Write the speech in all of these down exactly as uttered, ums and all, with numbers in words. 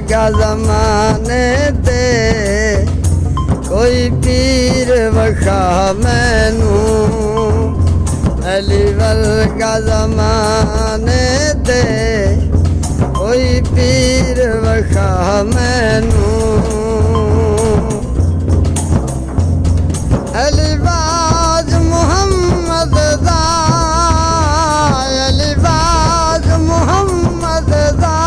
کا زمانے تے کوئی پیر وکھا مینوں، علی ورگا زمانے تے کوئی پیر وکھا مینوں۔ علی باز محمد دا، علی باز محمد دا،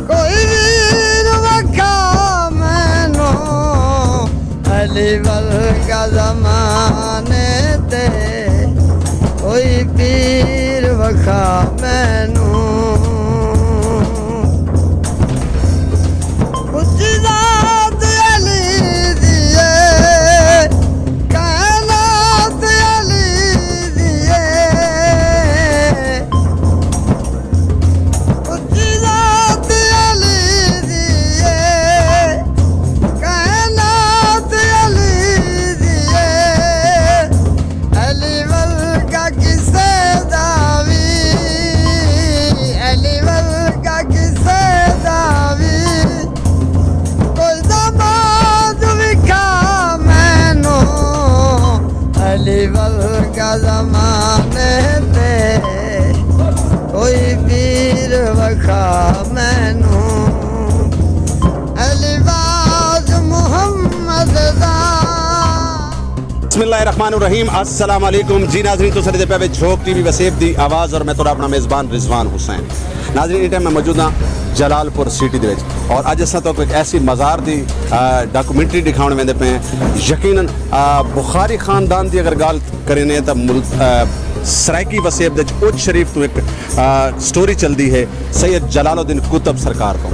کوئی ویر وکھا مینوں، علی ورگا زمانے تے کوئی پیر وکھا مینوں۔ اچی ذات علی دی اے، کائنات علی دی اے۔ اچی ذات علی دی اے، کائنات علی دی اے۔ علی ورگا کسے دا وی، علی ورگا کسے دا وی، کوئی داماد وکھا مینوں، علی ورگا زمانے تے کوئی پیر وکھا مینوں، علی باز محمد دا۔ بسم اللہ الرحمن الرحیم، السلام علیکم جی ناظرین، تساں ݙیہدے پئے وے جھوک ٹی وی وسیب دی آواز اور میں تہاݙا اپݨا میزبان رضوان حسین۔ ناظرین، ایں ٹائم میں موجود ہاں جلال پور سٹی دے وچ اور اڄ اساں تہاکوں ہک ایسی مزار دی، آ، ڈاکومنٹری ݙکھاوݨ ویندے پئے ہیں۔ یقیناً، آ، بخاری خاندان دی اگر ڳالھ کریندے ہیں تاں مل-، آ، سرائیکی وسیب دے وچ اچ شریف توں ہک، آ، سٹوری چلدی ہے سید جلال الدین قطب سرکار توں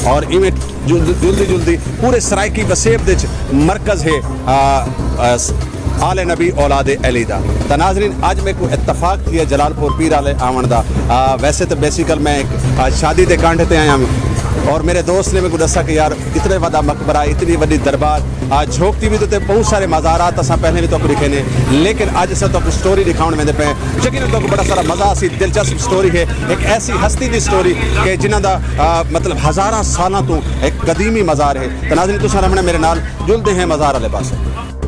اور ایویں جلد-، جلدی جلدی پورے سرائیکی وسیب دے وچ مرکز ہے، آ، آ، س-، آل نبی اولاد علی دا۔ تاں ناظرین، اڄ میکوں اتفاق تھیا جلال پور پیر والے آوݨ دا۔ آ، ویسے تاں بیسیکل میں ہک، آ، شادی دے کانڈھ تے آیا ہاں اور میرے دوست نے میکوں ݙسا کہ یار، اتنے وݙا مقبرہ، اتنی وݙی دربار، آ، جھوک ٹی وی تے بہت سارے مزارات اساں پہلے وی تہاکوں ݙکھیندے، لیکن اڄ اساں تہاکوں سٹوری ݙکھاوݨ ویندے پئے ہیں۔ یقیناً تہاکوں بڑا سارا مزہ آسی، دلچسپ سٹوری ہے، ہک ایسی ہستی دی سٹوری کہ جنہاں دا، آ، مطلب ہزاراں سالاں توں ہک قدیمی مزار ہے۔ تاں ناظرین، تساں رہوݨے میرے نال، جلدے ہیں مزار والے پاسے۔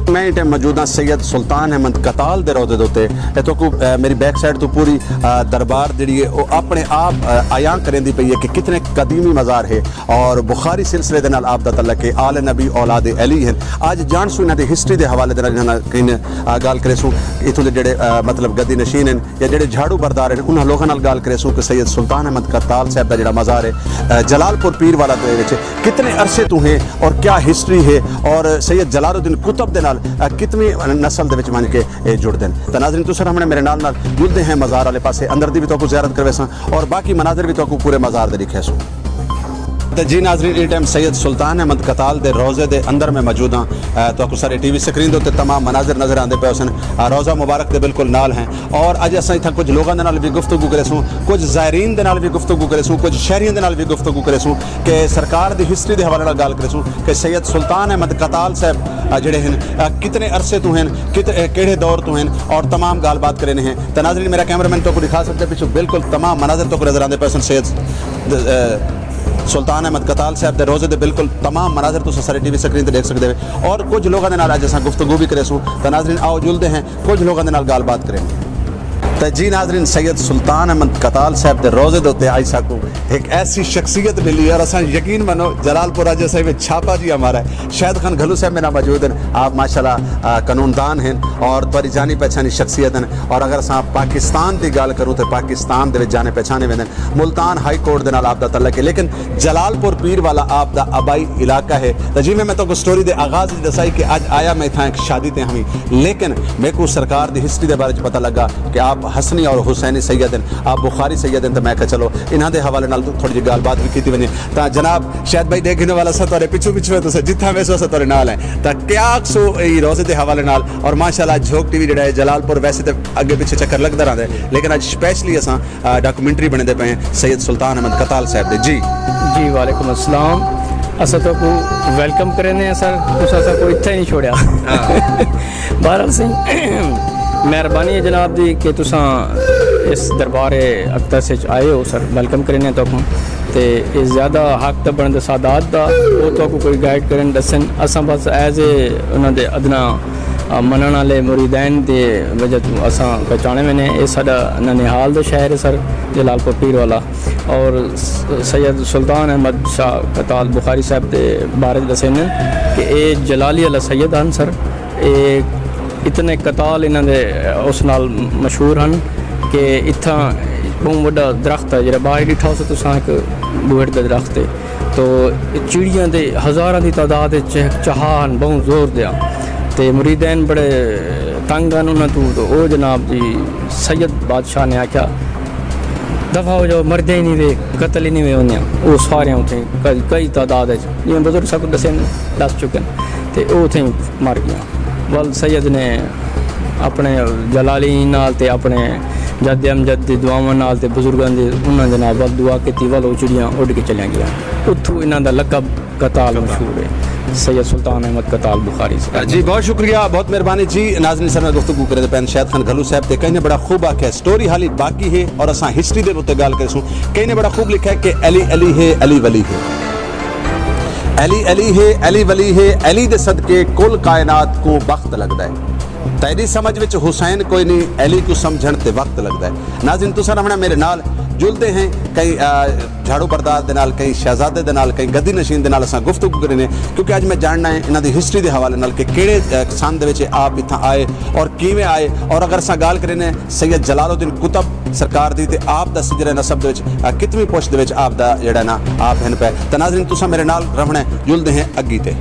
میں ایں ٹائم موجود ہاں سید سلطان احمد قتال دے روضے دے اتے۔ اے تہاکوں، آ، میری بیک سائیڈ توں پوری، آ، دربار جڑی ہے، او اپݨے آپ، آ، عیاں کریندی پئی ہے کہ کتنے قدیمی مزار ہے۔ اور بخاری سلسلے دے نال آپ دا تعلق ہے، آل نبی اولاد علی ہن۔ اڄ جانسوں انہاں دی ہسٹری دے حوالے دے نال انہاں نال کہیں، آ، ڳالھ کریسوں، اتھوں دے جڑے، آ، مطلب گدی نشین ہن یا جڑے جھاڑو بردار ہن، انہاں لوکاں نال ڳالھ کریسوں کہ سید سلطان احمد قتال صاحب دا جڑا مزار ہے، آ، جلال پور پیر والا دے وچ کتنے عرصے توں ہے اور کیا ہسٹری ہے اور سید جلال الدین قطب دے نال، آ، کتنی نسل دے وچ ونڄ کے اے جڑدن۔ تاں ناظرین، تساں رہوݨے میرے نال نال، جلدے ہیں مزار والے پاسے، اندر دی وی تہاکوں زیارت کرویساں اور باقی مناظر وی تہاکوں پورے مزار دے ݙکھیسوں۔ تے جی ناظرین، ایں ٹائم سید سلطان احمد قتال دے روضے دے اندر میں موجود ہاں۔ اے، تہاکوں سارے ٹی وی سکرین دے اتے تمام مناظر نظر آندے پئے ہوسن، اے، روضہ مبارک دے بالکل نال ہیں۔ اور اڄ اساں اتھاں کچھ لوگاں دے نال وی گفتگو کریسوں، کچھ زائرین دے نال وی گفتگو کریسوں، کچھ شہریاں دے نال وی گفتگو کریسوں کہ سرکار دی ہسٹری دے حوالے نال ڳالھ کریسوں کہ سید سلطان احمد قتال صاحب، اے، جڑے ہن، اے، کتنے عرصے توں ہن، کت-، اے، کیڑھے دور توں ہن اور تمام ڳالھ بات کریندے ہیں۔ تاں ناظرین، میرا کیمرہ مین تہاکوں ݙکھا سڳدے، پچھوں بالکل تمام مناظر تہاکوں نظر آندے پئے ہوسن سید، اے، سلطان احمد قتال صاحب دے روضے دے بالکل تمام مناظر تساں سارے ٹی وی سکرین تے ݙیکھ سڳدے ہو۔ اور کچھ لوگاں دے نال اڄ اساں گفتگو وی کریسوں۔ تاں ناظرین، آؤ جلدے ہیں، کچھ لوگاں دے نال ڳالھ بات کریں۔ تاں جی ناظرین، سید سلطان احمد قتال صاحب دے روضے دے اتے اڄ ساکوں ہک ایسی شخصیت ملی ہے اور اساں یقین منو، جلال پور اڄ اساں وچ چھاپا جی ہمارا ہے۔ شاہد خان گھلو صاحب میرے نال موجود ہیں۔ آپ ماشاءاللہ، آ، قانون دان ہیں اور تہاݙی جانی پہچانی شخصیت ہیں۔ اور اگر اساں پاکستان دی ڳالھ کروں تے پاکستان دے وچ جانے پہچانے ویندے ہیں۔ ملتان ہائی کورٹ دے نال آپ دا تعلق ہے، لیکن جلال پور پیر والا آپ دا آبائی علاقہ ہے۔ تاں جیویں میں تہاکوں سٹوری دے آغاز وچ ݙسائی کہ اڄ آیا میں اتھاں ہک شادی تے ہاویں، لیکن میکوں سرکار دی ہسٹری دے بارے وچ پتہ لڳا کہ آپ حسنی اور حسینی سید ہیں، آپ بخاری سید ہیں، تے میں کہا چلو انہاں دے حوالے نال تھوڑی جہی ڳالھ بات وی کیتی ونڄے۔ تاں جناب شاہد بھائی ݙیکھ گھنو والا، اساں تہاݙے پچھوں پچھوں ہیں، تساں جتھاں ویسو اساں تہاݙے نال ہیں۔ تاں کیا آکھسو ایں روضے دے حوالے نال؟ اور ماشاءاللہ جھوک ٹی وی جڑا ہے جلال پور ویسے تے اڳے پچھے چکر لڳدا رہندا ہے، لیکن اڄ سپیشلی اساں آ، ڈاکومنٹری بݨیندے پئے ہیں سید سلطان احمد قتال صاحب دے۔ جی۔ جی، وعلیکم السلام۔ اساں تہاکوں ویلکم کریندے ہیں سر، تساں اساکوں اتھاں ہی نہیں چھوڑیا۔ ہاں۔ بہرحال سئیں، مہربانی ہے جناب دی کہ تساں اس دربار اقدس وچ آئے ہو سر، ویلکم کریندے ہیں تہاکوں۔ تے اے زیادہ حق تاں بݨدے سادات دا، او تہاکوں کوئی گائیڈ کرن ݙسن۔ اساں بس ایز اے انہاں دے ادنیٰ منݨ آلے مریدین دی وجہ توں اساں پہچاݨے ویندے ہیں۔ اے ساݙا ننہال دا شہر ہے سر، جلال پور پیر والا۔ اور سید سلطان احمد شاہ قتال بخاری صاحب دے بارے ݙسیندن کہ اے جلالی والا سید ہن سر۔ اے اتنے قتال انہاں دے اس نال مشہور ہن کہ اتھاں ٻہوں وݙا درخت ہے، جیڑھا ٻاہر ݙٹھا ہوسے تساں، ہک ٻوہڑ دا درخت ہے۔ تو چڑیاں دے ہزاراں دی تعداد وچ چہچہا ہن، ٻہوں زور دیاں۔ تے مریدین بڑے تنگ ہن انہاں توں، تو او جناب جی سید بادشاہ نے آکھیا، دفع ہو جاؤ، مردے ہی نہیں وے، قتل ہی نہیں وے ہوندیاں۔ او سارے اتھیں کئی، کئی تعداد وچ، جیویں بزرگ ساکوں ݙسے، ݙس چکے ہن، تے او اتھیں مر ڳیاں۔ ول سید نے اپݨے جلالین نال تے اپݨے جد امجد دی دعاواں نال تے بزرگاں دی انہاں دے نال ول دعا کیتی، ول او چڑیاں اݙ کے چلیاں ڳیاں۔ اتھوں انہاں دا لقب قتال مشہور ہے، سید سلطان احمد قتال بخاری صاحب۔ جی، بہت شکریہ، بہت مہربانی جی۔ ناظرین، ساݙے نال گفتگو کریندے پئے ہن شاہد خان گھلو صاحب، تے کہیں نے بڑا خوب آکھیا، سٹوری حالی باقی ہے اور اساں ہسٹری دے اتے ڳالھ کریسوں۔ کہیں نے بڑا خوب لکھیا ہے کہ علی علی ہے، علی ولی ہے۔ علی علی ہے، علی ولی ہے، علی دے صدقے کل کائنات کوں بخت لڳدا ہے۔ تیݙی سمجھ وچ حسین کوئی نہیں، علی کوں سمجھݨ تے وقت لڳدا ہے۔ ناظرین، تساں رہوݨا میݙے نال، جلدے ہیں کہیں، آ، جھاڑو بردار دے نال، کہیں شہزادے دے نال، کہیں گدی نشین دے نال اساں گفتگو کریندے ہیں، کیونکہ اڄ میں ڄاݨݨا ہے انہاں دی ہسٹری دے حوالے نال کہ کیڑھے، آ، سن دے وچ آپ اتھاں آئے اور کیویں آئے، اور اگر اساں ڳالھ کریندے ہیں سید جلال الدین قطب سرکار دی تے آپ دا سجلِ نسب دے وچ، آ، کتویں پشت دے وچ آپ دا جیڑھا نا آپ ہن پئے۔ تاں ناظرین، تساں میݙے نال رہوݨا ہے، جلدے ہیں اڳی تے۔